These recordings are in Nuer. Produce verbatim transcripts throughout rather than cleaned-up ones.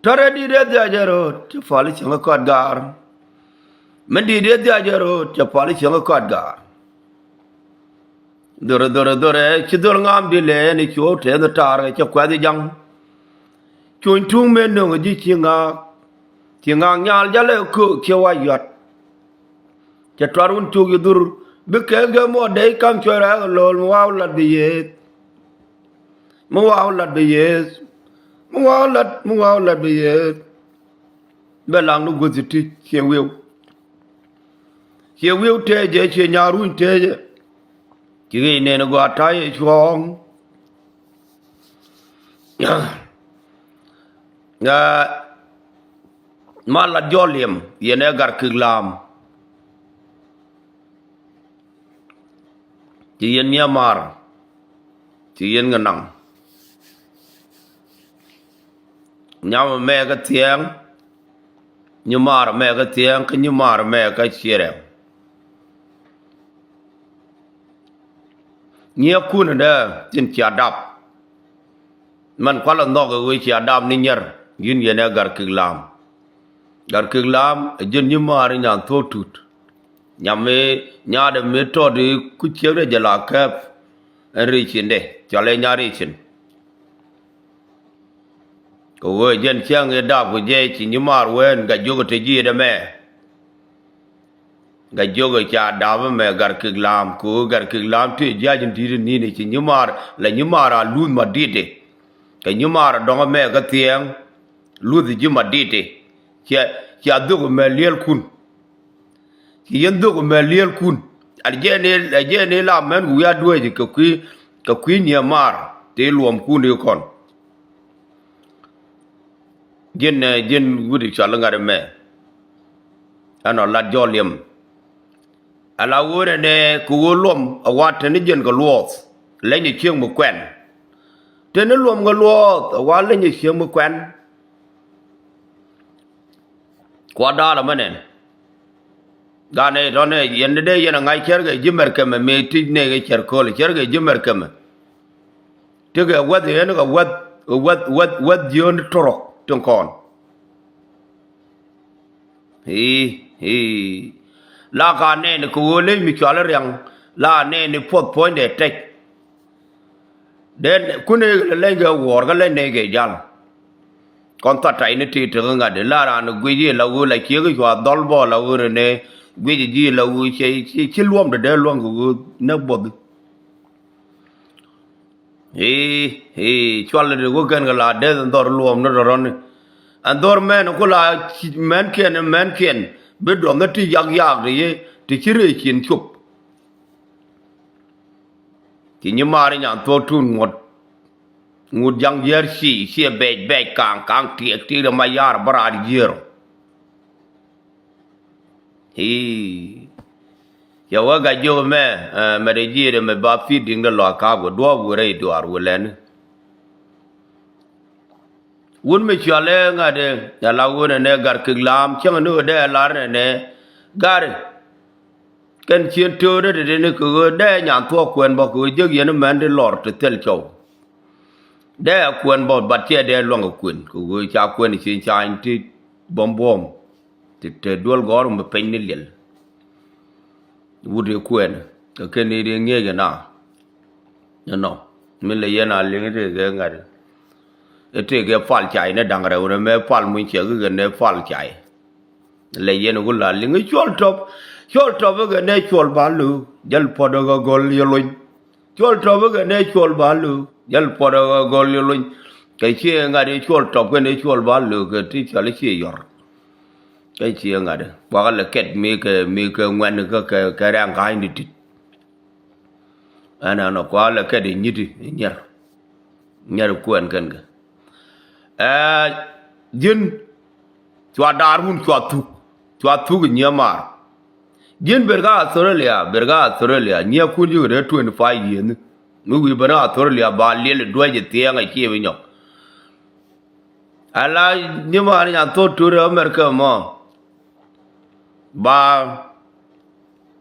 Tɔrɛ di̱t ëë dhiac ɛ ro̱o̱t, cɛ pal cieŋ ɛ kɔt gaar. Mi di̱t ëë dhiac ɛ ro̱o̱t, cɛ pal cieŋ ɛ kɔt gaar. Dhorɛ, dhorɛ, dhorɛ, ci dhor ŋa̱a̱m di̱t lɛ ɛn i̱ cuɔ̱ɔ̱ŋ tɛth ɛ taar kɛ cɛ kuɛth i̱ ja̱ŋ. Cuny tuŋ mëë nöŋ ji̱ ci ŋa̱a̱k. Ci ŋa̱a̱k nyal jalɛ köök ciɛ wa yuat. Cɛ tuar wun cuk yi dhur, bi kɛɛth kɛ muɔ dee kam cuɛ rɛɛk ɛ lo̱l mi waw lat bi yeth. Mi waw lat bi yeth. Mi waw lat, mi waw lat bi yeth. Bɛ laŋ ni guth ti ti ciɛ wi̱i̱w. Ciɛ wi̱i̱w tëëcɛ, ciɛ nyaar runy tëëcɛ. Ci ɣic nɛn gɔaa ta̱yɛ cuɔ̱ɔ̱ŋ. Ɛ, ma lat jɔl liɛm, yɛn ɛ gar kik laam. Ci yɛn nyiamaar, ci yɛn ŋɛ naŋ. Nyam mɛ kä thiɛɛŋ, nyimaar mɛ kä thiɛɛŋ, kä nyimaar mɛ kä ciɛ rɛm. Nyiɛkun dɛ tin cia dap. Mɛn kualɛ nhɔk ɛ ɣöö cia dap ni nyɛr, yïn yɛn ɛ gar kik laam. Gar kik laam ɛ ji̱n nyimaar i̱ nyan thuɔ̱k tut. Nyam mi nyaatdɛ mi tɔt i̱ ku ciek dɛ jɛ la kɛp. Ɛn ri cindɛ cɔl ɛ nyaar ri cin. Kɛ ɣöö jɛn cäŋ i̱ dap ku jɛ ci nyimaar ween gɛ jiök ɛ te ji̱ i̱ dɛ mɛ. Gɛ jiök ɛ ca dap ɛmɛ gar kik laam, kɛ ɣöö gar kik laam tëë jiac in di̱t in ni̱n ɛ ci nyimaar, la nyimaar a luth ma di̱t ɛ. Kɛ nyimaar a dɔ̱ŋ ɛmɛ kä thiɛɛŋ, luth ji̱ ma di̱t ɛ. Cia, cia dhök ɛmɛ liɛlkun. Ci yɛn dhök ɛmɛ liɛlkun. Ɛ jɛn i̱, ɛ jɛn i̱ la mɛn ku wi̱i̱ a dueec kɛ kui̱, kɛ kui̱ nyiamaar tëë luɔmkun i̱ kɔn. Ji̱n, ɛ, ji̱n wut i̱ cɔal i̱ ŋa̱t ɛmɛ. Ɛn ɔ lat jɔl liɛm. Ala ɣöö nɛnɛ kɛ ɣöö luɔm ɛ wa te ni jiɛn kɛ luɔɔth. Leny ɛ cieŋ mi kuɛn. Te ni luɔm kɛ luɔɔth ɛ wa leny ɛ cieŋ mi kuɛn. Kua daal ɛmɛ nɛn. Gaa nɛy tɔ̱ nɛy yɛn dee yɛn ɛ ŋa̱c cärkɛ ji̱ mɛr kɛmɛ mëë ti nɛy kɛ cär kööl cärkɛ ji̱ mɛr kɛmɛ. Tekɛ wäth yɛn kɛ wäth, wäth, wäth, wäth jiön torok tin kɔn. Ii, ii. La ka nɛɛni kɛ ɣöö leny mi cual riaŋ, la nɛɛni puɔth puɔ̱nydɛ tɛc. Den kun ëë leny kɛ wuɔɔr kä leny nɛy kɛ jal. Kɔn thɔt tac ni ti tekä ŋa̱t la raan guic i̱ la ɣöö la ciek i̱ cua dhɔl bɔ la ɣöö ri nɛ guic i̱ ji̱ la ɣöö ci, ci, ci luɔm dee dee luɔ̱ŋ kɛ ɣöö nɛ buɔth. Ii, ii, cual di wä kɛn kɛ la deth in dhɔr luɔm ni rɔrɔni. Ɛn dhɔr mɛn ku la mɛnkiɛn, mɛnkiɛn bi duɔth ni ti yak yak di ye ti ci rëë cin cop. Ci nyi maar nyan thuɔk tun ŋuɔt. Ŋut jaŋ jiɛɛr ci, ciɛ bɛc, bɛc kaŋ, kaŋ tiɛɛk, tiɛɛk di ma yaar bä raar jiɛɛr. Ii. Cɛ wä gac jiök mɛ, ɛ, mɛ dee jiëëdɛ mɛ ba feeding dee lɔ a ka̱a̱p kɛ duɔ̱ɔ̱p wä rɛy duaar wä lɛni. Wut mi cualɛ ŋa̱t ɛ, ala wun ɛnɛ gar kek laam, cäŋ ni ɣöö dee lar ɛnɛ, gar. Kɛn cien töödä te dee ni kɛ ɣöö dee nyan thuɔ̱k kuɛn bä kɛ ɣöö jek yɛn mɛn ti lɔr ti thil cɔw. Dee kuɛn bä, bat cɛ dee luaŋ kɛ kuɛn, kɛ ɣöö ca kuɛn cien cany ti buɔ̱m buɔ̱m. Ti te duel gɔ̱r mi peny ni liɛl. Wut i̱ kuɛɛn kɛ kɛn i̱ di ŋi̱eec ina. Inɔ mi lɛ yɛn a liŋ i̱ tëëkɛ ŋa̱t. I̱ tëëkɛ pal cay ni da̱ŋ rɛw ni mɛ pal muny ciɛ kɛ kɛn ɛ pal cay. Lɛ yɛn ku la liŋ i̱ cuɔl tɔp, cuɔl tɔp i̱ kɛn ɛ cuɔl ba luk jäl puɔt i̱ kɛ gɔl yɛ lony. Cuɔl tɔp i̱ kɛn ɛ cuɔl ba luk jäl puɔt ɛ gɔl yɛ lony. Kɛ ciɛ ŋa̱t i̱ cuɔl tɔp kɛn ɛ cuɔl ba luk kɛ ti cɔl i̱ ciɛ yɔr. Kɛ ciɛ ŋa̱t i̱ kuakä lɛ kɛt mi kɛ, mi kɛ ŋuɛn kɛ, kɛ, kɛ rɛŋ ka̱ny di tit. Ɛn ɛn ɔ kuakä lɛ kɛt i̱ nyit i̱ nyɛr. Nyɛr i̱ kuɛn kɛn kɛ. Ɛ ji̱n cua daar wun cua thuk. Cua thuk i̱ nyiɛ maar. Ji̱n ber kä Australia, ber kä Australia, nyiɛkun ji̱ kɛ dee twenty five years ni. Mi wi̱i̱ ben Australia ba liɛl i̱ duäc i̱ thiɛɛŋ i̱ ciëëp i̱ nyɔk. Ala nyimaar nyan thok turi America mɔ. Ba,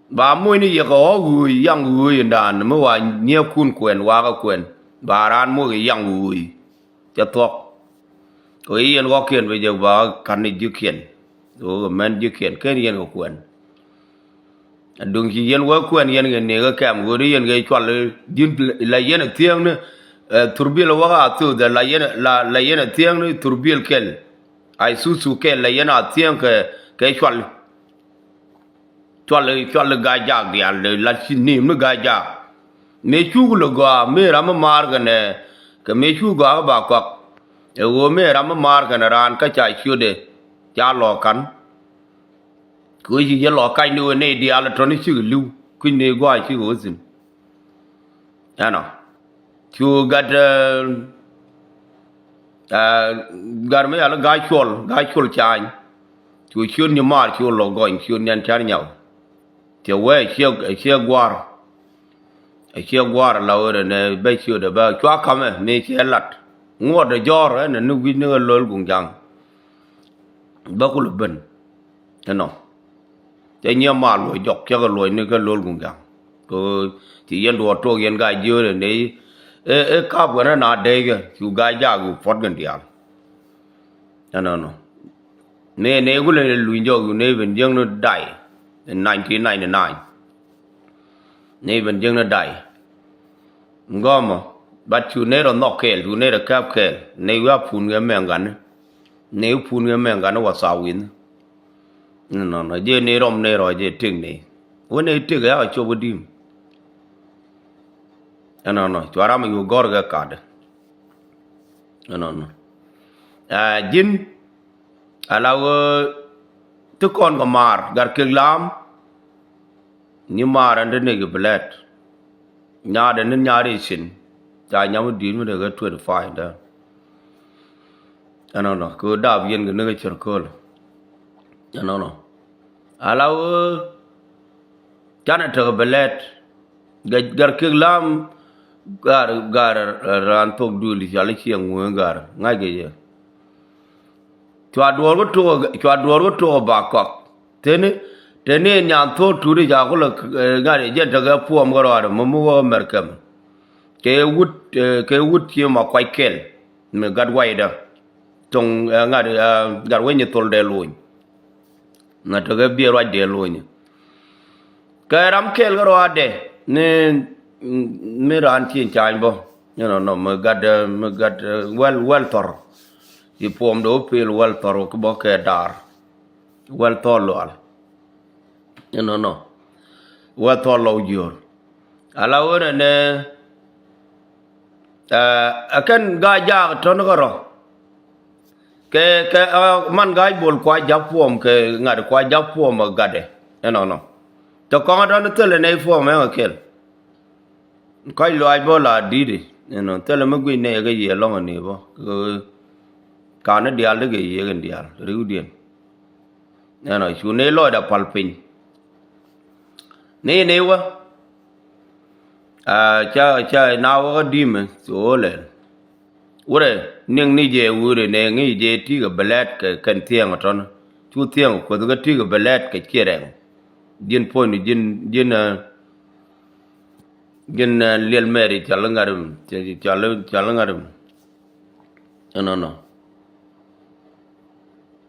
ba mucni yɛ kɛ ɣɔ̱k ɣööc yaŋ ɣööc indan mi wa nyiɛkun kuɛn wakä kuɛn. Ba raan muc kɛ yaŋ ɣööc. Cɛ thuɔ̱k. Kɛ yɛn ɣɔ̱kiɛn bɛ jɛ ba ka̱n ni ji̱kiɛn. Ɣöö kɛ mɛn ji̱kiɛn ken yɛn kɛ kuɛn. Duŋ ci yɛn wä kuɛn yɛn kɛ ni kɛ kɛm ɣöö di yɛn kɛ cual ji̱n la yɛn a thiäŋni. Thurbil wä ka thok dhɛ la yɛn la la yɛn a thiäŋni thurbil kɛl. Ay thuth thuk kɛl la yɛn a thiäŋ kɛ kɛ cual. Cual cual Gaa Jaak diaal la ci ni̱i̱m ni Gaa Jaak. Mëë cuk lɛ gɔaa mëë ram mi maar kɛnɛ kɛ mëë cuk gɔaa kä ba kɔak. Ɛ ɣöö mëë ram mi maar kɛnɛ raan kä ca ciötdɛ ca lɔ ka̱n. Kɛ ɣöö ci jɛ lɔ kac ni ɣöö nɛy diaal ɛ tɔ̱ni cikɛ li̱w kui̱ny ni gɔaa cikɛ ɣöö thi̱n. Ɛnɔ cu gat gat mi yal Gaa Cuɔl, Gaa Cuɔl Caany. Cu ciöt Nyimaar cu lɔ gɔny ciöt Nian Car Nyau. Cɛ wee ɛ ciɛ gua̱a̱r. Ɛ ciɛ gua̱a̱r la ɣöö rɛ nɛ bɛ ciötdɛ bɛ cua ka̱mɛ mëë ciɛ lat. Ŋuɔ̱tdɛ jɔ̱ɔ̱r ɛn ni wi̱c ni ɣä lo̱l guŋ ja̱ŋ. Bä kulɛ ben. Ɛnɔ cɛ nyiɛ ma luɔc jɔk cɛ kɛ luɔc ni kɛ lo̱l guŋ ja̱ŋ. Kɛ ɣöö ci yɛn duɔɔr tuɔɔk yɛn Gaa Jiöörɛ nɛy. Ɛ kap kɛn ɛn a dɛy kɛ cu Gaa Jaak yu puɔ̱t kɛn diaal. Ɛnɔnɔ nɛy nɛy kulɛ luny jɔk yu nɛy ben jiäkni day. Nineteen ninety nine. Nɛy ben jiäkni day. Gɔmɔ bat cu nɛy rɔ nhɔk kɛɛl cu nɛy rɔ kɛp kɛɛl nɛy wi̱i̱ a pun kɛ mɛŋ gani. Nɛy wi̱i̱ pun kɛ mɛŋ gani wa thaw wi̱n. Nɔnɔ jɛ nɛy rɔm nɛy rɔ jɛ tëk nɛy wä nɛy tëk ɛ a cop wä di̱i̱m. Ɛnɔnɔ cua ram a yu gɔ̱r kɛ katdɛ. Ɛnɔnɔ ji̱n ala ɣöö ti kɔn kɛ maar gat kek la̱a̱m. Nyimaar ɛn ti nek i̱ bɛ lɛt nyaatdɛ ni nyaat i̱ cin. Ca nyam i̱ di̱i̱t mi dee kɛ twenty five dä. Ɛnɔnɔ kɛ ɣöö dap yɛn kɛ ni kɛ cär kööl. Ɛnɔnɔ ala ɣöö canɛ tekɛ bɛ lɛt. Gat kek la̱a̱m gar gar raan thok duëël i̱ cɔal i̱ ciɛ ŋuëë gar ŋa̱ckɛ yɛ. Cua duɔɔr kä tok cua duɔɔr kä tok ba kɔk. Teni teni nyan thok tut i̱ ca kulɛ ŋa̱t i̱ jɛn tekɛ puɔm kä rɔɔdɛ mɛ mi wä mɛr kɛm. Kɛ wut kɛ wut ci ma kuac kɛl mi gat waydä. Thoŋ ŋa̱t gat wec nyi thol dee lony. Ŋa̱t tekɛ biɛ ruac dee lony. Kɛ ram kɛl kä rɔɔdɛ ni mi raan cieŋ cany bä. Inɔnɔ mi gat mi gat wɛl wɛl thɔr. Ci puɔmdɛ wä pel wɛl thɔr wä kä bä kɛ daar. Wɛl thɔr lual. Inɔnɔ wɛl thɔr lɔw jiöör. Ala ɣöö nɛnɛ ɛ kɛn Gaa Jaak tɔ̱n kärɔ̱. Kɛ kɛ man Gaa Bol kua ja̱p puɔm kɛ ŋa̱t kua ja̱p puɔm ɛ gatdɛ. Ɛnɔnɔ tɛ kɔŋä tɔ̱n thilɛ nɛy puɔm ɛŋɛ kɛl. Kɔc luaac bä la di̱t i̱ ɛnɔ thilɛ mi guic nɛy kɛ yiëë lɔ̱ŋ ɛ ni bä. Kɛ ɣöö ka̱n ni diaal ti kɛ yiëë kɛn diaal ri̱wdiɛn. Ɛnɔ cu nɛy lɔcdɛ pal piny. Ni ni wä ca ca na wä kä di̱mɛ cu ɣöö lɛl. Wurɛ niŋ ni jɛ wurɛ nɛ ŋi̱i̱c jɛ ti̱i̱ kɛ bɛ lɛt kɛ kɛn thiɛŋ tɔ̱n. Cu thiɛŋ kuoth kä ti̱i̱ kɛ bɛ lɛt kɛ ciɛ rɛŋ. Ji̱n puɔ̱nydu ji̱n ji̱n ji̱n liɛl mɛri cɔl ŋa̱t ɛmɛ cɔl ŋa̱t ɛmɛ. Ɛnɔnɔ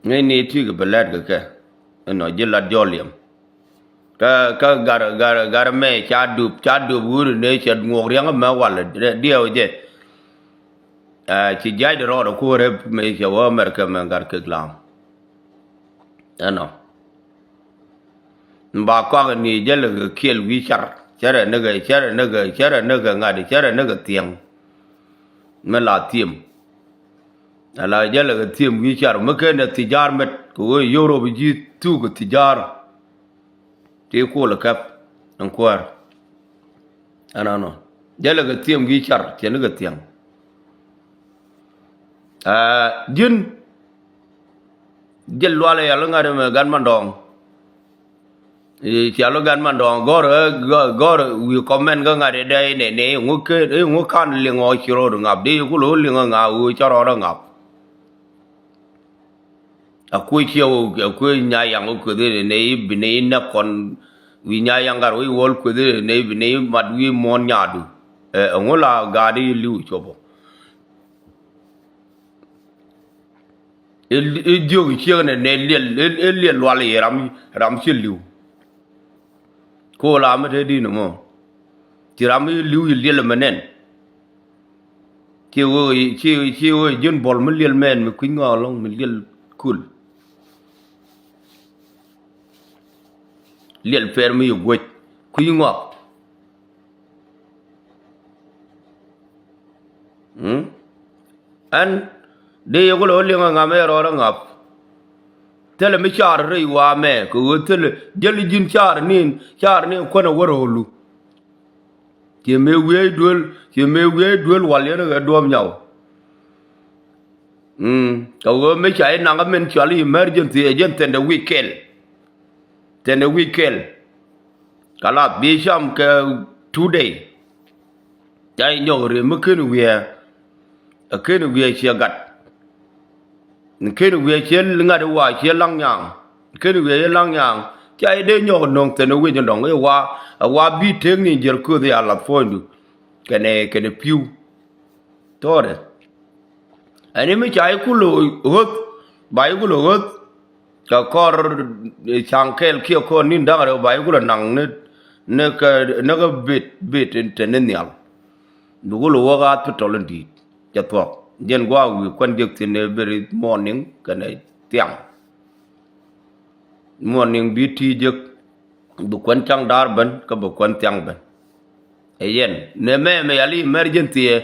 ŋäcni ti̱i̱ kɛ bɛ lɛt kɛ kɛ. Ɛnɔ ji̱ lat jɔl liɛm. Kä kä gar gar gar mɛ ca dup ca dup wuri ne cɛ ŋuɔk riɛŋ mɛ wal diɛw jɛ. Ci jiac di rɔɔdɛ kuɔrɛ mɛ cɛ wä America mɛ gar kek lam. Ɛnɔ ba kɔak ni jälɛ kɛ kiɛl wi̱i̱ car cärɛ ni kɛ cärɛ ni kɛ cärɛ ni kɛ ŋa̱t cärɛ ni kɛ thiɛŋ. Mi la thiëm. Ala jälɛ kɛ thiëm wi̱i̱ car mi ken ɛ thi̱jaar met kɛ wee Europe ji̱ thuk kɛ thi̱jaar. Ti kuɔl kɛp ɛn kuäär. Ɛnɔnɔ jälɛ kɛ thiëm wi̱i̱ car cɛ ni kɛ thiɛŋ. Ji̱n ji̱ lualɛ yal ŋa̱t ɛmɛ gan mandɔɔŋ. Cial gat man dɔ̱ŋ gɔr gɔr wi̱i̱ kɔmɛn kä ŋa̱t idɛ inɛ ni iŋu kɛ iŋu kan liŋɔ ci rɔɔd ŋap di iku lo̱ liŋɔ ŋa wi̱i̱ cä rɔɔd ŋap. A kuec ciɛ wä a kuec nya yaŋ wä kueth inɛ ni bi ni inɛ kɔn wi̱i̱ nya yaŋ gat wä iwɔl kueth inɛ ni bi ni mat wi̱i̱ muɔ̱n nyadu. Ɛŋu la gaat i̱ li̱w copɔ. I̱ jiök i̱ ciek nɛ nɛ liɛl i̱ liɛl lual i̱ ram ram ci li̱w. Ko̱o̱l amä te di̱n mɔ ci ram i̱ li̱w i̱ liɛl ɛmɛ nɛn. Ci ɣöö ci ci ɣöö ji̱n buɔl mi liɛl mɛn mi kui̱ny ŋɔak ɛlɔ̱ŋ mi liɛl kul. Liɛl pɛr mi yɛ guäc kui̱ny ŋɔak. Ɛn dee yɛ kulɛ wä liŋ ɛ ŋam ɛ rɔɔdɛ ŋa̱p. Thilɛ mi car rɛy waamɛ kɛ ɣöö thilɛ jäl ji̱n car ni̱n car ni̱n kuänɛ wä ro̱o̱lu. Ciɛ mëë wiee duel ciɛ mëë wiee duel wal yɛn ɛ ɣɛ duɔ̱ɔ̱p nyaw. Kɛ ɣöö mëë ca i̱ naŋ ɛ min cɔal i̱ emergency ɛ jɛn thɛndɛ wi̱i̱ kɛl. Thɛndɛ wi̱i̱ kɛl. Kalath bi cam kɛ two day. Ca i̱ nyɔk ri̱m mi ken wiee. Ɛ ken wiee ciɛ gat. Ken wiee ciɛ ŋa̱t i̱ wa ciɛ laŋ nyaŋ. Ken wiee ciɛ laŋ nyaŋ. Ca i̱ dee nyɔk no̱ŋ thɛndɛ wi̱i̱ jɛ dɔ̱ŋ i̱ wa ɛ wa bi tek ni jiɛr köth i̱ a lath puɔ̱nydu. Kɛnɛ kɛnɛ pi̱w. Thɔɔdɛ. Ɛn i̱ mi ca i̱ kulɛ ɣöth ba i̱ kulɛ ɣöth. Kɛ kɔr ca̱ŋ kɛɛl kiɛ kɔr ni̱n da̱ŋ rɛw ba i̱ kulɛ naŋ ni ni kɛ ni kɛ bet bet te ni nhial. Bi kulɛ wä ɣaath pi tɔl in di̱i̱t cɛ thuɔ̱k. Jɛn gua̱a̱k wi̱i̱ kuän jek thi̱n ɛ beri muɔɔniŋ kɛnɛ thiaŋ. Muɔɔniŋ bi ti̱i̱ jek. Bi kuän thiaŋ da̱a̱r ben kä bi kuän thiaŋ ben. Ɛ yɛn nɛ mɛ mɛ yali emergency ɛ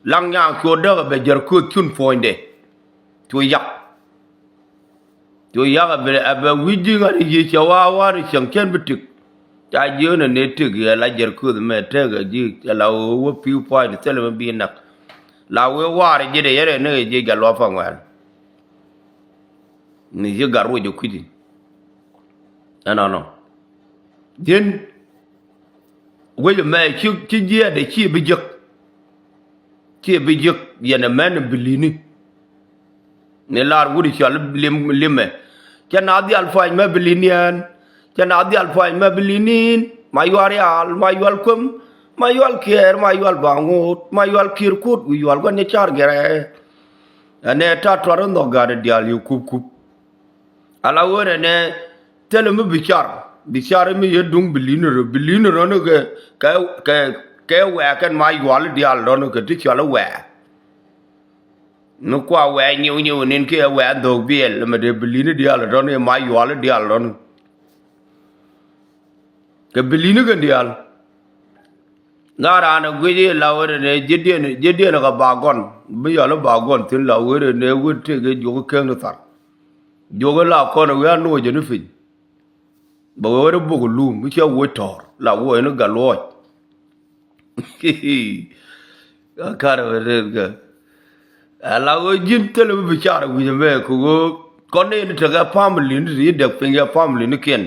laŋ nyaŋ cuɔ däk ɛ bɛ jär kööth cun puɔ̱nydɛ. Cu yak. Cu yak ɛ bɛ ɛ bɛ wi̱c ji̱ ŋa̱t i̱ yiëë cɛ wa̱a̱ wa̱a̱ ni cieŋ cɛn bi tik. Ca ji̱ ɣän ɛ nɛ tik yɛ la jär kööth mɛ tëëk ɛ ji̱ ɛ la ɣöö wä pi̱i̱ pua̱a̱c ti thilɛ mi bi näk. La wee wa̱a̱r ji̱ dee yɛn ɛ ni ɛ ji̱ jɛ luɔ̱p pa ŋuɛ̈ɛ̈l. Ni ci gat ruec ɛ kui̱ci. Ɛnɔnɔ ji̱n wec ɛmɛ ci ci jiɛɛt ɛ ci bi jiäk. Ci bi jiäk yɛn ɛmɛn bi li̱ni. Ni lar wut i̱ cɔl lim limɛ. Cɛ na dhial pua̱ny mɛ bi li̱ni ɛn. Cɛ na dhial pua̱ny mɛ bi li̱ni in ma yual rial ma yual kuem. Ma yual kiɛɛr ma yual baŋoot ma yual kiɛɛr kut wi̱i̱ yual gua̱n ni car gɛrɛ. Ɛnɛ ta tuar in nhɔk gat diaal yɛ kup kup. Ala ɣöö nɛnɛ thilɛ mi bi car bi car mi yɛ duŋ bi li̱n rɔ bi li̱n rɔ ni kɛ kɛ kɛ kɛ wɛɛk kɛn ma yual diaal rɔ ni kɛ ti cɔl i̱ wɛɛk. Mi kua wɛɛk nyiw nyiw nin kiɛ wɛɛk dhok biɛl mɛ dee bi li̱n diaal rɔ ni ma yual diaal rɔ ni. Kɛ bi li̱n kɛn diaal. Ŋa̱ raan ɛ guic i̱ la ɣöö nɛnɛ ji̱diɛn ji̱diɛn kɛ ba gɔn bi yɔl i̱ ba gɔn thi̱n la ɣöö nɛnɛ wä tëk i̱ juɔk i̱ keŋ ni thar. Juɔk i̱ la kɔn i̱ wee a nuɔɔc jɛ ni piny. Bɛ wee wee ni buk i̱ luum i̱ cɛ woc tɔ̱ɔ̱r la woc ni gat luɔɔc. Kä karɛ wee rɛɛt kä. Ɛ la ɣöö ji̱n thilɛ mi bi car i̱ wi̱c ɛmɛ kɛ ɣöö kɔn ni ni tekɛ family ni ti yi dɛk piny kɛ family ni kiɛn.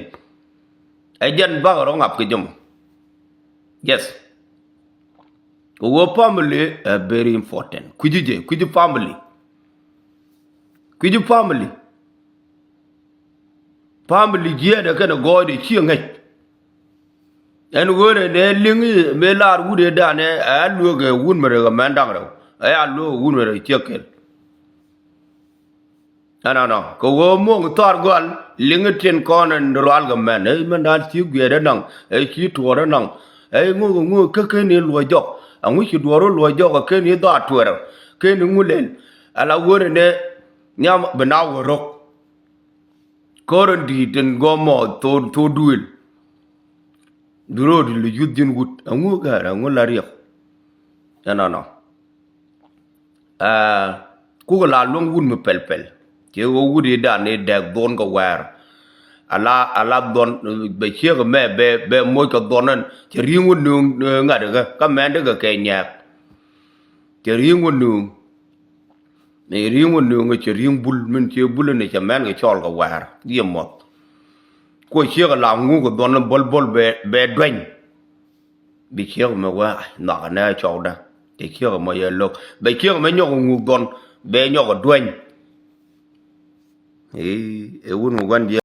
Ɛ jɛn bakɛ rɔ ŋap kɛ jɛ mɔ. Yes. Kɛ ɣöö family ɛ very important. Kui̱ci jɛ kui̱ci family. Kui̱ci family. Family jiɛɛdɛ kɛnɛ gɔɔydɛ ciɛ ŋäc. Ɛn ɣöö nɛ nɛ liŋ i̱ mëë lar wut ëëdan ɛ a lueek ɛ wut mi rɛk ɛ mɛn da̱ŋ rɛw ɛ a lueek ɛ wut mi rɛk ciek kɛl. Ɛnɔnɔ kɛ ɣöö muɔ̱ŋ thɔɔr gɔal liŋ i̱ tin kɔn ɛn rual kɛ mɛn ɛ mɛn da̱a̱n ci guiɛɛr ɛ naŋ ɛ ci tuɔɔr ɛ naŋ. Ɛ ŋuk ɛ ŋuk kä ken i̱ luɔc jɔk ɛŋu ci duɔɔr ɛ luɔc jɔk ɛ ken i̱ dhɔaar tuɛɛr ɛ ken i̱ ŋu lɛl. Ala ɣöö nɛ nɛ nhiam bi na wä ro̱k. Ko̱r in di̱i̱t in gɔmɔ thok thok duëël. Duro̱o̱di lɛ yuth ji̱n wut ɛŋu gɛr ɛŋu la riɛk. Ɛnɔnɔ. Aa kukɛ la luäŋ wut mi pɛl pɛl. Ciɛ ɣöö wut i̱ dan i̱ dɛk dhuɔ̱n kɛ wɛɛr. Ala ala dhuɔ̱n bɛ ciek ɛmɛ bɛ bɛ moc kɛ dhuɔ̱n ɛn cɛ ri̱i̱ŋ wä nööŋ ŋa̱t ikä kä mɛn ti kɛ kɛ nyɛɛk. Cɛ ri̱i̱ŋ wä nööŋ. Ni ri̱i̱ŋ wä nööŋ cɛ ri̱i̱ŋ bul min ciɛ bul ni cɛ mɛn kɛ cɔɔl kɛ wɛɛr. Diɛ muɔth. Kuɔ ciek ala ŋuk kɛ dhuɔn bol bol bɛ bɛ duɛny. Bi ciek mɛ wee ai nhɔakɛ nɛ cɔwdä. Cɛ ciek mɔ yɛ lo̱k bɛ ciek mɛ nyɔk ŋuk dhuɔn bɛ nyɔk duɛny. Ee, ee wun mi gua̱n diɛ.